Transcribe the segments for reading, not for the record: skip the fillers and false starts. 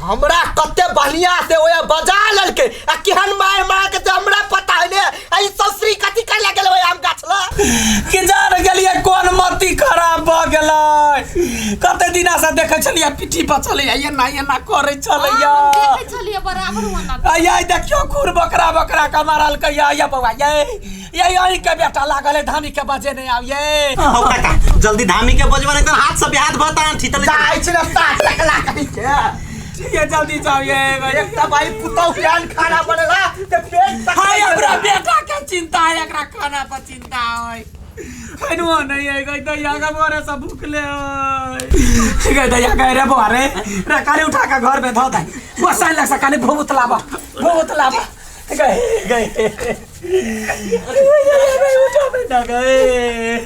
हमरा कते बढ़िया से ओया बजा लेलकै आ केहन मार मार के से हमरा पता है ने। आ ई सब श्री कथी करे लए गेलै ओहि आम गाछ लग? कि जान गेलियै कोन मति खराब भऽ गेलै। कते दिना से देखै छलियै पिट्ठी पर चलैया, एना एना करै छलैया। हम देखै छलियै बराबर ओना। आय देखियौ खुर बकरा बकरा के मारलकै। या या बौआ, ये ये अहीं के बेटा लागल है धामी के बजे नहीं आब ये। हौ काका, जल्दी धामी के बजबा नहीं तो हाथ से बिहात बता ठीतले जाइ छै ने सात टकला कही के। ठीक है जल्दी जाओ ये। एक तऽ भाई पुतहु के अन्न खाना बनेला ते पेट तक हाय हमरा बेटा के चिंता है, एकरा खाना पर चिंता है। खैनुआ नहीं है गई दैया के मोरे सब भूखले है गई दैया गए रे बौआ रे रे काली उठा के घर में धो दे बसाइन लग सका नहीं भूत लावा भूत लावा गए गए गए उठा बेटा गए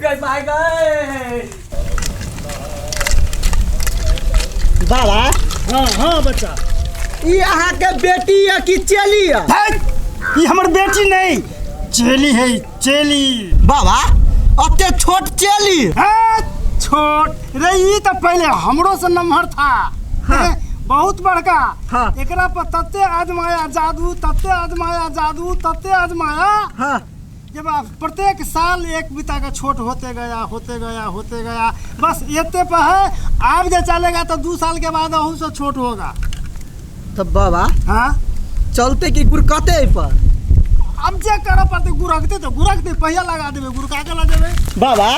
गए भाई गए। बाबा। हाँ हाँ बच्चा। ई अहाँ के बेटी है कि चेली है? है, ई हमर बेटी नहीं चेली है चेली। बाबा अते छोट चेली? है, छोट रे ई तो पहले हमरो से नमहर था। हाँ। बहुत बड़का। हाँ। एकरा पर तते आजमाया जादू, तते आजमाया जादू, तते आजमाया। हाँ। जब आप प्रत्येक साल एक बिता का छोट होते गया होते गया होते गया, बस इतने पर है। आप जो चलेगा तो 2 साल के बाद अहू से छोट होगा। तब बाबा। हाँ? चलते कि गुरकते एहि पर? अब जे करऽ पड़तै गुरकते तो गुरकते, पहिया लगा देबै गुरका के लऽ जेबै। बाबा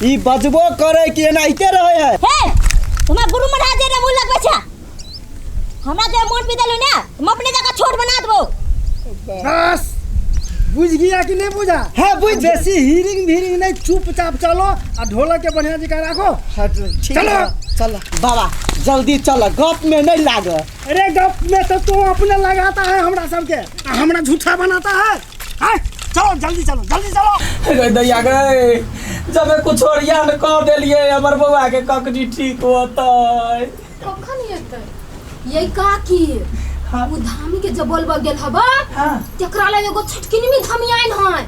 ई बजबो करे कि एनाहिते रहे है? हे तुम्हारा गुरु महाराज जे मुँह लगबै छै हमरा जे मोन पी देलु ने हम अपने जगह छोट बना देबो। बस बुझ गया कि नहीं बुझा? हाँ बुझ। बेसी हिरिंग भिरिंग नहीं, चुपचाप चलो आ ढोलक के बढ़िया जगह राखो। हाँ, ठीक चलो। है, चलो बाबा जल्दी चलो, गप में नहीं लाग। अरे गप में तो तू अपने लगाता है हमरा सबके, आ हमरा झूठा बनाता है। हाँ, चलो जल्दी चलो जल्दी चलो। गई दैया गई जब कुछ ओरियान कह देलिए हमर बौआ के ककड़ी ठीक होतै। कखन एतै ये काकी? हाँ। उ धामी के जब बोलबा गेल हबा हाँ। तेकरा ला एगो छोटकिन में धामी आइन है।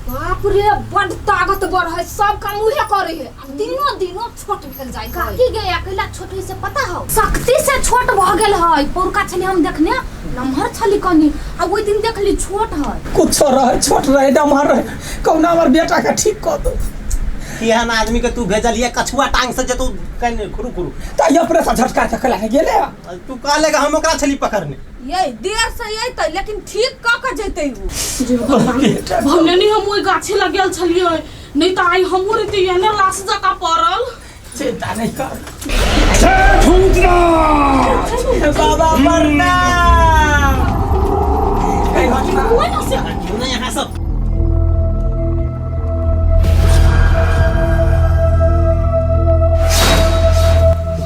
बाप रे बड ताकतवर है, सब काम उहे करे है। आ दिनो दिनो छोट भेल जाय। काकी गे अकेला छोट है से पता हो शक्ति से छोट भ गेल है। पौरका छली हम देखने नमहर छली कनी, आ ओइ दिन देखली छोट है। कुछो रहे छोट रहे नमहर रहे कौना हमर बेटा के ठीक कऽ दो। केहन आदमी के तू भेजलिए कछुआ टांग से जे तू कने खुरु खुरु। त ये अपने से झटका के कला गेले। तू कहले हम ओकरा छली पकड़ने। ये देर से अयतै लेकिन ठीक क के जैतै उ। जे भगवान नहीं हम ओइ गाछी लग गेल छलियै नहीं त आई हमहूँ रहती एने लाश जका पड़ल। चिंता नहीं कर। जय भूतनाथ। बाबा प्रणाम। कहीं हटना। क्यों नहीं यहाँ सब?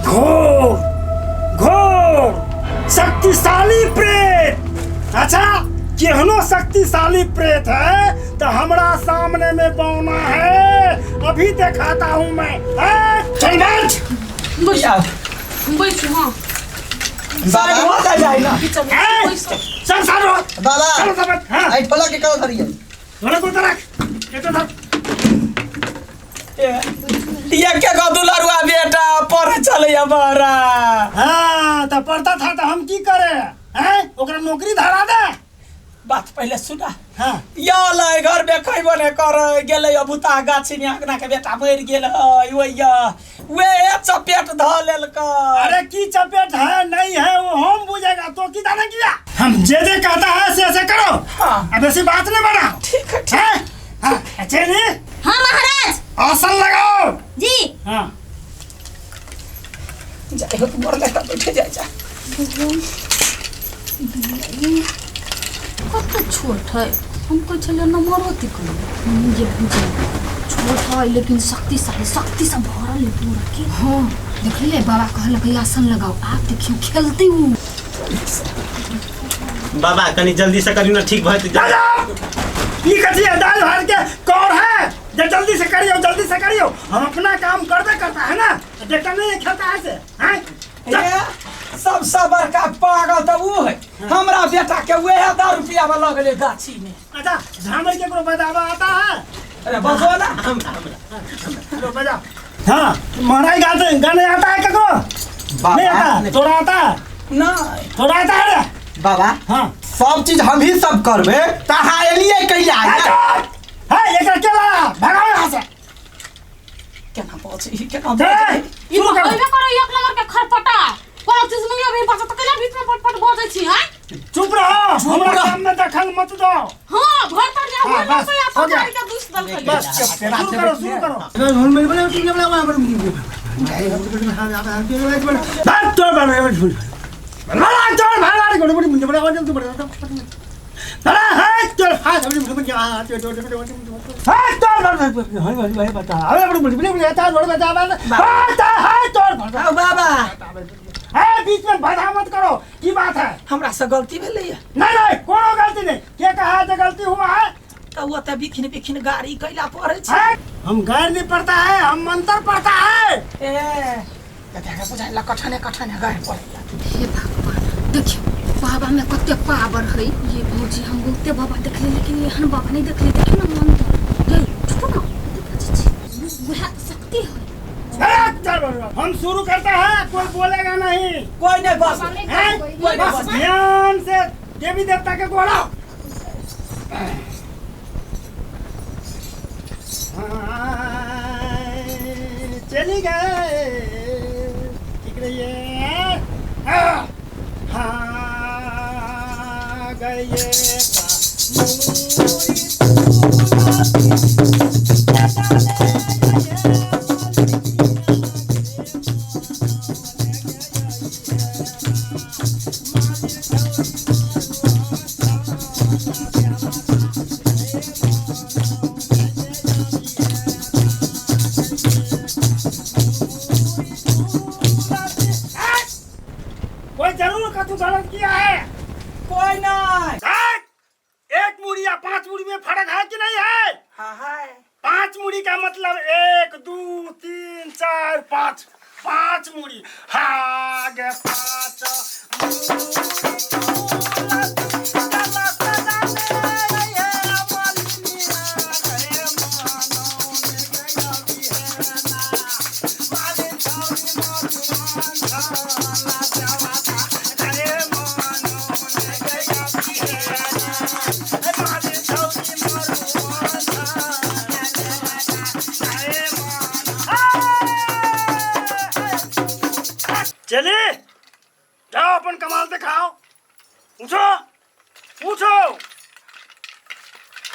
घोर घोर शक्तिशाली प्रेत। अच्छा केहनो शक्तिशाली प्रेत है तो हमरा सामने में बौना है, अभी दिखाता हूँ मैं। चल बैठ। बैठ। हाँ साइड हो जाए ना। चल साइड हो। बाबा चलो सब बैठ। हाँ। आई ढोलक के करो धरिए। ढोलक को रख, ये तो धर। ये के गो दुलरुआ बेटा पढ़े चले बड़ा। हाँ तो पढ़ता था तो हम की करे हैं, ओकरा नौकरी धरा दे। बात पहले सुना। हाँ। यो लै घर में खैबो ने करे गेलै अबुता गाछी में अंगना के बेटा मरि गेल है ओया वे चपेट ध लेलकै। अरे की चपेट है नहीं है वो हम बुझेगा तो की जाने किया। हम जे जे कहता है से से करो। हाँ। अब ऐसी बात नहीं बना। ठीक है ठीक। हैं? हाँ, चलिए। हाँ महाराज। आसन लगाओ। जी। हाँ। जाए हो तो मर लेता बैठे जाए जा। कते छोट है हम कहै छलियै नमहर होती कनी जे बुझे छोट है लेकिन शक्तिशाली, शक्ति से भरल है पूरा के। हाँ देखलियै बाबा कहलक आसन लगाओ, आप देखियो खेलते उ। बाबा कनी जल्दी से करियो ना ठीक भए जा। ई कथी है दाल भात के कौर है जे जल्दी से करियो जल्दी से करियो। हम अपना काम करबे करता है ना, देखता नहीं खेलता है से हैं। सबसे बड़का पागल तो वो है हमरा बेटा के वह 10 रुपया में लगले गाछी में। अच्छा झामर के कोनो बजावा आता है? अरे बजो ना। लो बजा। हाँ महाराज गाते गाने आता है ककरो? नहीं आता तोरा आता है? नहीं तोरा आता है रे? बाबा हाँ सब चीज हम ही सब करबे त अहाँ एलियै कहिया है एकरा के लाया भगाओ यहाँ से केना पहुँची केना ए, ई शुरू करो होइबे करे एक नंबर के खरपटा कोनो चीज नहीं अभी बचत कइला बीच में पटपट बजै छी हैं चुप रहो हमरा रहो। काम में दखल मत दो हां घर पर जा हाँ, हुए बस, तो हो अपन गया। के दुस दल बस शुरू करो शुरू करो बाबा बीच में बाधा मत करो की बात है हमरा से गलती भेलैया नहीं नहीं कोनो गलती नहीं के कहा जे गलती हुआ है तऽ ओ तऽ बिखिन बिखिन गाड़ी कैला पड़ै छै है? हम गैर नहीं पड़ता है हम मंत्र पढ़ता है ए कते बुझाइला कठने कठने गाड़ी पड़ैया हे भगवान देखियो बाबा में कते पावर है ये भौजी हम बहुते बाबा देखले लेकिन एहन बाबा नहीं देखले देखियो ना मंत्र ये चुप ना कते बजै छी वएह तऽ शक्ति है हम शुरू करता है कोई बोलेगा नहीं कोई नहीं बस बाबा नहीं हैं? करबै। कोई नहीं बस ध्यान से देवी देवता के गोड़ा चली गए ठीक रही है हाँ, हाँ, गए कोई जरूर कतु गलत किया है कोई नहीं हैं? एक मुड़ी या पांच मुड़ी में फर्क है कि नहीं है हाँ है पांच मुड़ी का मतलब 1 2 3 4 5 पांच मुड़ी हाँ गे पांच चले जाओ अपन कमाल दिखाओ उठो उठो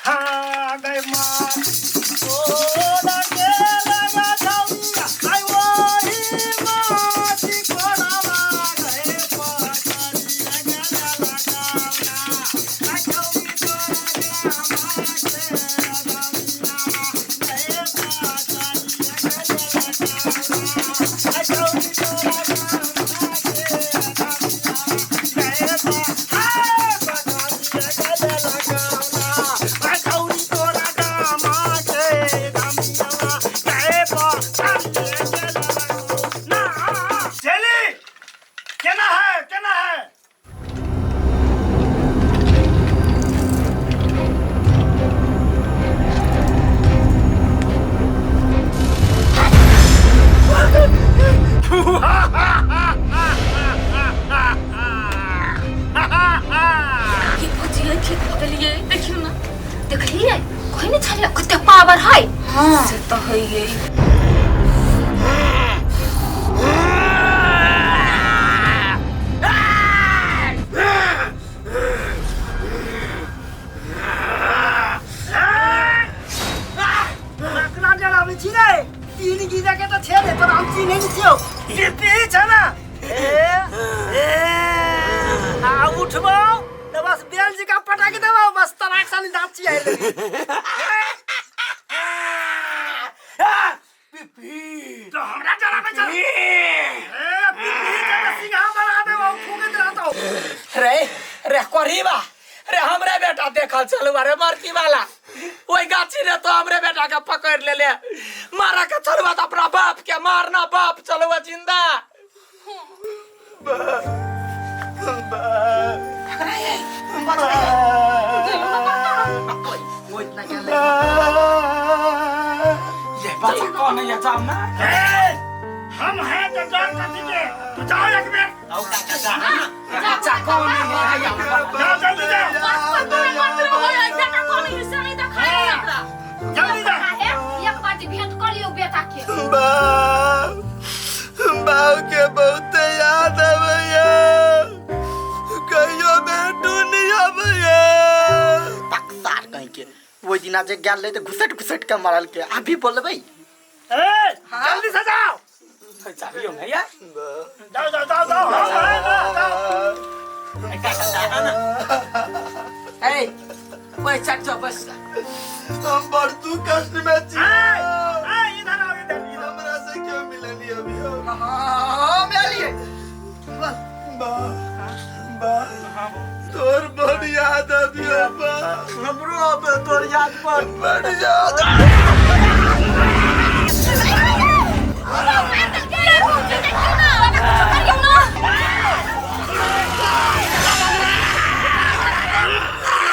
हाँ गए माँ ओ लगे लगा जाऊंगा, आई वही माटी कोरावा गए पटरिया गला लगावना, आई चौकी तोरा चली केना है केना है ये भौजी ये ठीक भऽ गेलियै देखियौ ना देखलियै कहै नहि छलियै कते पावर है हां से तऽ है ये लकड़ा जलाबै छी रे तीन गीजा के तऽ छे रे तोरा हम चिन्है नहि छियौ पी छै ना ए ए आ उठबौ तऽ बस बेल जी का पटाके देबौ बस तराक साली दाँत चियाइ लेबी तो हमरा जलाबै छ ए पिपी के तऽ सिंघा बना देबौ फूकैत रहतौ रे रे कोरीबा रे हमरे बेटा देखल चलू अरे मरती वाला ओई गाछी ने तो हमरे बेटा के पकड़ ले ले मारा के चलुआ तो अपना बाप के मारना बाप चलुआ जिंदा ये बच्चा कौन है ये जाओ ना ए हम हैं तो डर कथी के तू जाओ एक बेर आओ काका जा बच्चा कौन है आया जाओ जल्दी जाओ बेटा कौन हिस्सा नहीं देखा एकरा जल्दी जा एक बार जे भेंट कर लियो बेटा के। बाप बाप के बहुत याद आबैया कहियो बेटू नहीं आबैया पकसार कहीं के ओहि दिना जे गेल रहे तऽ घुसट घुसट के मरल के अभी बोलबै। ए जल्दी से जाओ। चाहिए ना यार। जाओ जाओ जाओ जाओ हम हैं ना जाओ। काका जा ना। ए ओए चट बस। हम बड़ तू कष्ट में छी। ए इधर आओ इधर इधर। हमरा से क्यों मिलनी अभी हम? हां मिलिए। बा बा तोर बड़ याद अभी बा हमरो अब तोर याद पर बड़ याद।